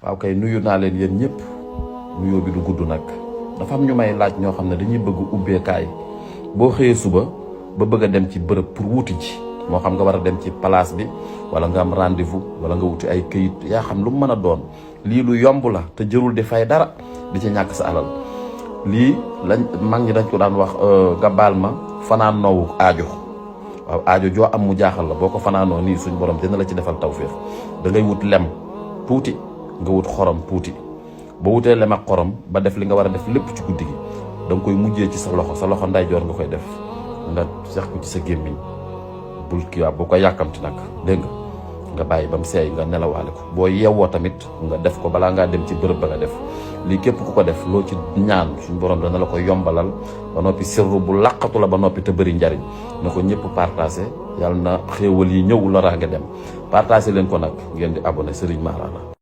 waaw kay nuyu naa leen yéen ñëpp nuyoo bi du gudd nag dafa am ñu may laaj ñoo xam ne dañuy bëgg ubbeekaay boo xëyee suba ba bëgg a dem ci bërëb pour wuti ji moo xam nga war a dem ci place bi wala nga am rendez-vous wala nga wuti ay këyit yaa xam lu mu mën a doon lii lu yomb la te jërul di fay dara di ci ñàkk sa alal lii lañ mag ñi dañ ko daan wax nga baal ma fanaan noowu aajo waaw aajo joo am mu jaaxal la boo ko fanaanoo nii suñ borom dina la ci defal tawféex da ngay wut lem tuuti nga wut xorom tuuti ba wutee lem ak xorom ba def li nga war a def lépp ci guddi gi da nga koy mujjee ci sa loxo ndeyjoor nga koy def nga sex ko ci sa gémmiñ bul kii waa bu ko yàkkamti nag dégg nga bàyyi ba mu seey nga nelawaale ko boo yeewoo tamit nga def ko balaa ngaa dem ci bërëb ba nga def lii képp ku ko def loo ci ñaan suñ borom dana la ko yombalal ba noppi sirru bu làqatu la ba noppi te bëri njariñ na ko ñëpp partagé yàlla na xéewal yi ñëw loraa nga dem partagé leen ko nag ngeen di abonné Serigne Mara la